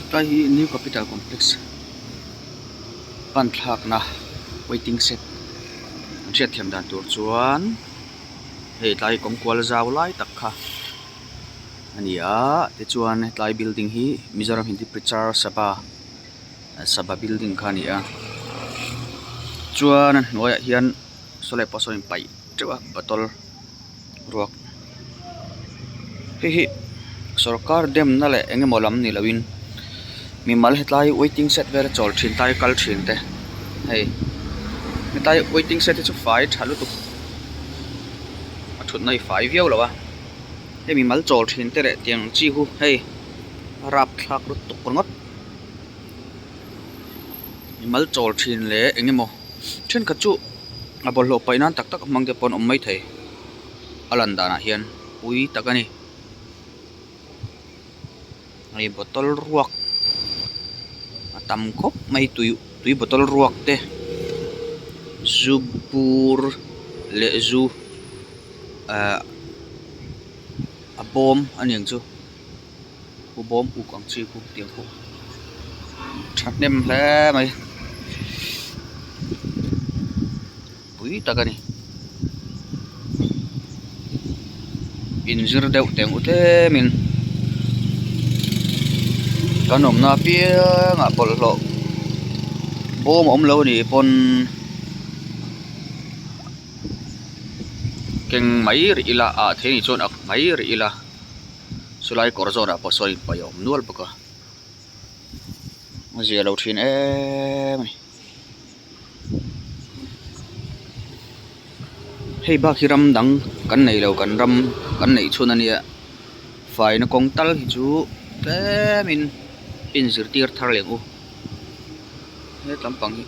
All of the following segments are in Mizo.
Tlai hi new capital complex pan thlakna waiting shed an hriatthiam dan tur chuan hei tlai kawng kual zau lai tak kha a ni a tichuan hetlai building hi Mizoram Hindi Prachar Sabha Sabha building kha a ni a chuan a hnuaiah hian saw lai pawh sawn in paih teuh a bottle ruak hei hi sorkar demna leh eng emaw lam ni loin mimal hetlai waiting shed vel a chawl thin tlai kal thin te hei hetlai waiting shed hi chu fai tha lutuk a thutna hi fai viau lo a hei mimal chawl thin te leh tiang chi hu hei a rapthlak lutuk ringawt mimal chawl thin leh eng emaw thenkhat chu a bawlhhlawh paih nan tak tak a hmang te pawh an awm maithei a lan danah hian pui tak a ni hei bottle ruak a tam khawp mai tui tui bottle ruak te zu bur leh zu ahh a bawm a ni ang chu. Khu bawm uk ang chi khu tiang khu thahnem hle mai pui tak a ni inzir deuh teng u tlemin kan awmna apiangah bawlhhlawh bawm a awm lo a nih pawn keng mai rih ila ah thei ni chuan ak mai rih ila. Chulai kawr zawnah pawh sawn inpaih a awm nual bawk a a zia lo thin em a ni hei bak hi ram dang kan nei lo kan ram kan neih chhun a nia faina kawng tal hi chu tlemin inzirtir thar leh ang u hetlam pang hi.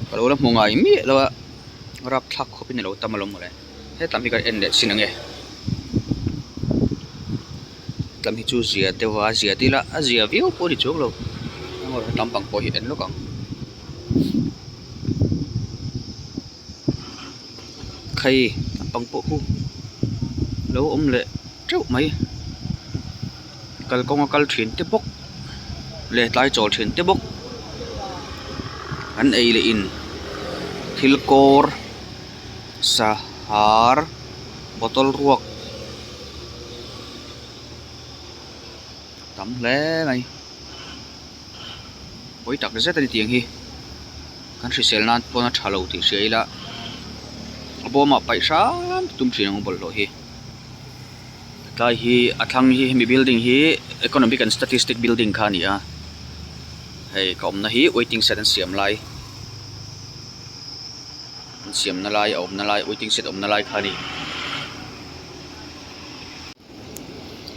Ka lo la hmu ngai miah lo a rapthlak khawp in a lo tam alawm mawle hetlam hi kan en leh chin ange hetlam hi chu zia deuh a zia dil a a zia viau pawh a ni chuang lo hetlam pang pawh hi en lawk ang. Khai lampang pawh khu lo awm leh teuh mai kalkawng a kal thin te bawk leh tlai chawl thin te bawk an ei leh in thil kawr sahar bottle ruak tam hle mai. Pawi tak zet a ni tiang hi kan hrisel nan pawn a tha lo tih hria ila a bawmah paih hram tum thin ang bawlhhlawh hi tlai hi a thlang hi hemi building hi economic and statistic building kha a ni a hei ka awmna hi waiting shed an siam lai an siamna lai a awmna lai waiting shed awmna lai kha a ni.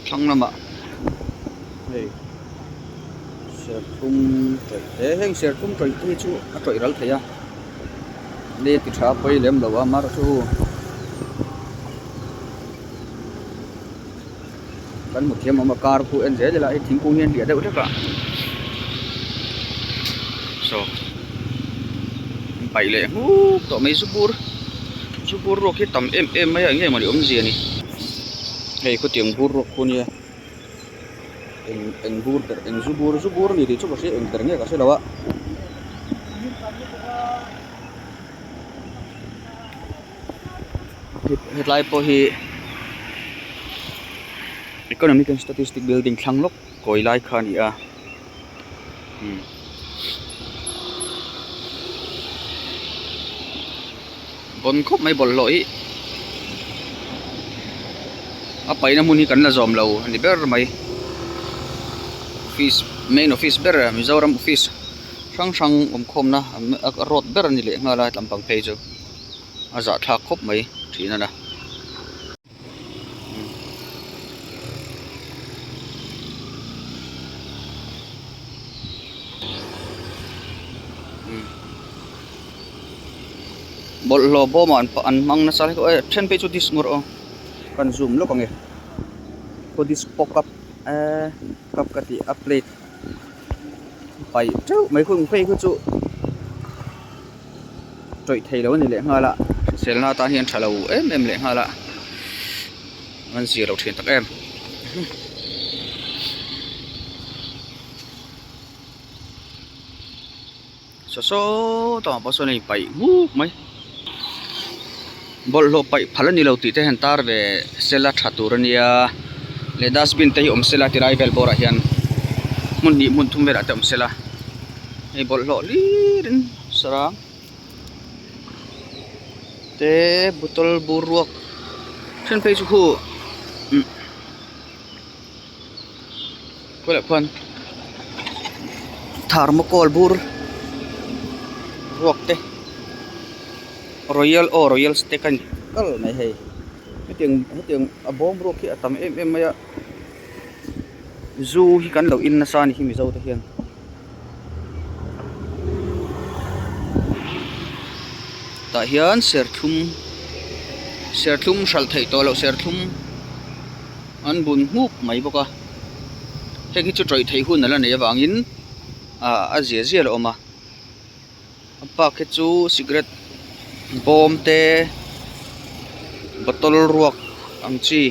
Thlang lamah hei serthlum tawih te heng serthlum tawih te hi chu a tawih ral thei a lei ti tha pawi lem lo a amaherawhchu kan hmu thiam awm a kar khu en zel ila hei thingkung hi a hliah deuh hlek a saw an paih leh hmuk tawh mai zu bur zu bur ruak hi tam em em mai a eng nge mawni awmzia ni hei khawtiang bur ruak khu nia eng eng bur ber eng zu bur zu bur a ni tih chu ka hria eng ber nge ka hre lo a. Hetlai pawh hi economic and statistic building thlang lawk kawi lai kha a ni a bawn khawp mai bawlhhlawh hi a paihna hmun hi kan la zawm lo a ni ber mai office main office ber Mizoram office hrang hrang awm khawmna road ber a ni leh nghal a hetlam pang phei chu. A zahthlak khawp mai thin a na. Bawlhhlawh bawmah an an hmang nasa hle a then phei chu dish ngawrh aw kan zoom lawk ang e khaw dish pawh cup eee cup ka tih a plate paih teuh mai khu phei khu chu. Tawih thei lo a ni leh nghal a hriselna atan hian tha lo em em leh nghal a an zir lo thin tak em. Saw sawtah pawh sawn a inpaih nghuk mai bawlhhlawh paih phal a ni lo tih te hian tar ve sela tha tur a nia leh dustbin te hi awm sela tilai vel bawrah hian hmun hnih hmun thum velah te awm sela hei bawlhhlawh hlir in sarang te bottle bur ruak then phei chu khu umm. Khualeh khuan thermocol bur ruak te royal aw royal steak a ni kal mai hei hetiang hetiang a bawm ruak hi a tam em em mai a zu hi kan lo in nasa a ni hi mizo te hian. Tah hian serthlum serthlum hralh theih tawh loh serthlum. An bun hmuk mai bawk a heng hi chu tawih theih hun ala neih avangin ah a zia zia la awm a a bak hi chu cigarette bawm te bottle ruak ang chi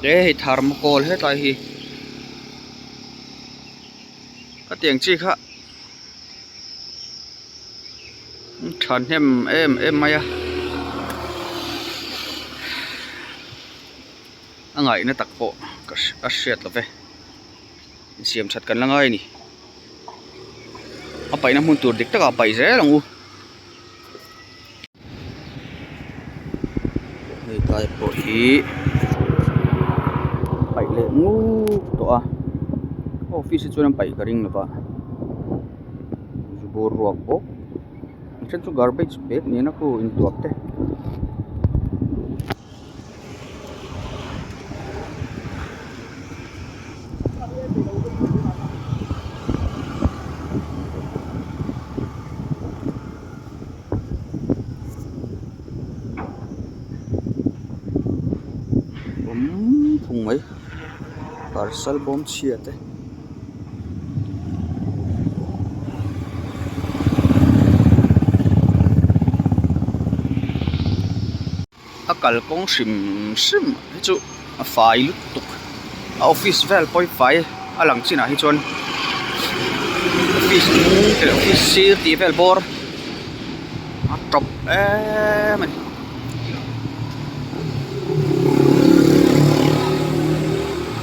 te hei thermocol hetlai hi khatiang chi kha. Thahnem em em mai a a ngaihna tak pawh ka a hriat lo ve insiam that kan la ngai a ni a paihna hmun tur dik takah a paih zel ang u. Hei tlai pawh hi paih leh ngut tawh a office hi chuan an paih ka ring lo va zu bur ruak bawk a then chu garbage bag nena khu intuak te. Awm phung mai parcel bawm chhia te. A kalkawng hrim hrim hi chu a fai lutuk a office vel pawh hi fai a lang chinah hi chuan office hnung leh office sir tih vel bawr a tawp em a ni.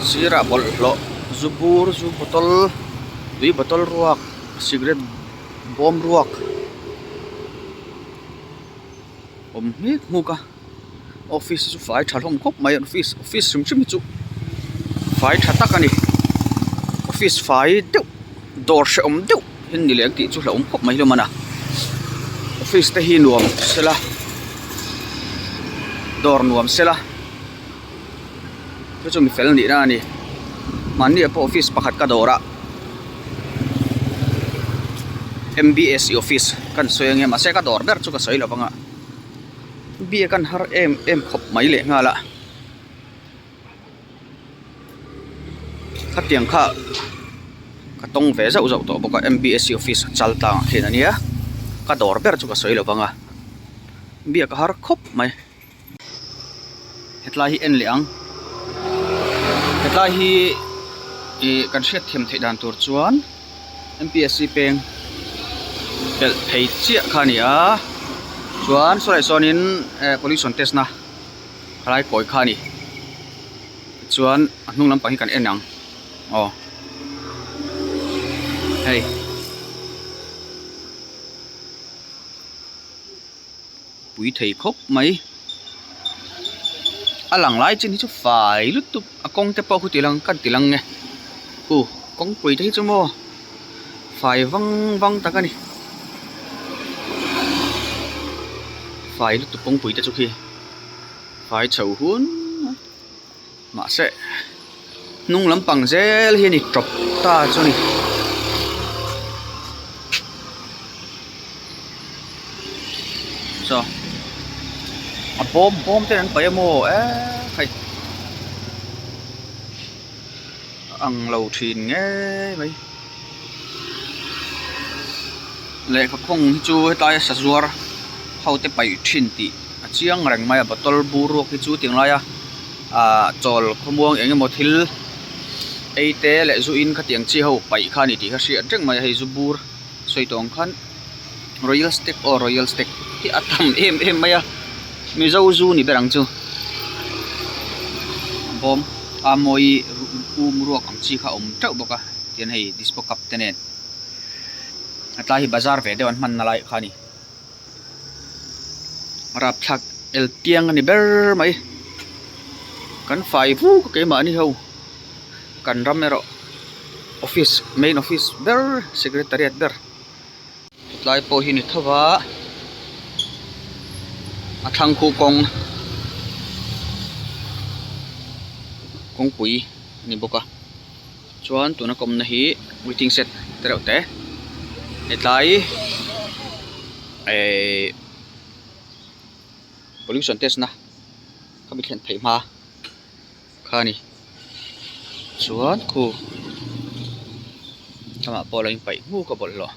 Sirah bawlhhlawh zu bur zu bottle tui bottle ruak cigarette bawm ruak. Awm hmek hmuk a office chu fai tha hlawm khawp mai office office hrim hrim hi chu fai tha tak a ni office fai deuh dawr hrehawm deuh hi ni leh ang tih chu hlauhawm khawp mai hlawm a na office te hi nuam sela dawr nuam sela chu chu mi fel nih na a ni mahni ah pawh office pakhat ka dawr a M_B_S_C office kan sawi ang e mahse ka dawr ber chu ka sawi lo vang a biak an har em em khawp mai leh nghal a khatiang kha ka tawng ve zauh zauh tawh bawk a M_B_S_C office chal tlang ah khian a nia ka dawr ber chu ka sawi lo vang a biak a har khawp mai. Hetlai hi en leh ang hetlai hi ih kan hriat thiam theih dan tur chuan M P S C peng pelh phei chiah kha a ni a chuan sawlai sawnin eh pollution test na helai kawi kha a ni tichuan a hnung lampang hi kan en ang aw hei. Pui thei khawp mai a lang lai chin hi chu fai lutuk a kawng te pawh khu ti lang kan ti lang nge khu kawngpui te hi chu maw fai vang vang tak a ni fai lutuk kawngpui te chu khi fai chho hun a mahse hnung lampang zel hi a ni tawp ta chu a ni. Saw a bawm bawm te an paih a maw eee hei a ang lo thin ngei mai lehkha khawng hi chu hetlai a sazuar ho te paih thin tih a chiang reng mai a bottle bur ruak hi chu tiang laia. Ahh chawl khawmuang eng emaw thil ei te leh zu in khatiang chi ho paih kha a ni tih kha hriat reng mai a hei zu bur sawi tawh ang khan royal stag aw royal stag hi a tam em em mai a mizo zu ni ber ang chu bawm a mawi um ruak ang chi kha a awm teuh bawk a tihian hei dispo cup te nen a tlai hi bazar ve deuh an hmanna lai kha a ni. Rapthlak el tiang a ni ber mai kan fai vuk a keimahni ho kan ram erawh office main office ber secretariat ber tlai pawh hi ni tho va a thlang khuh kawng kawngpui a ni bawk a chuan tuna kawmna hi waiting shed te reuh te hetlai ehh pollution test na khami thlen theih hma kha a ni chuan khu lamah pawh a lo inpaih hmuk a bawlhhlawh.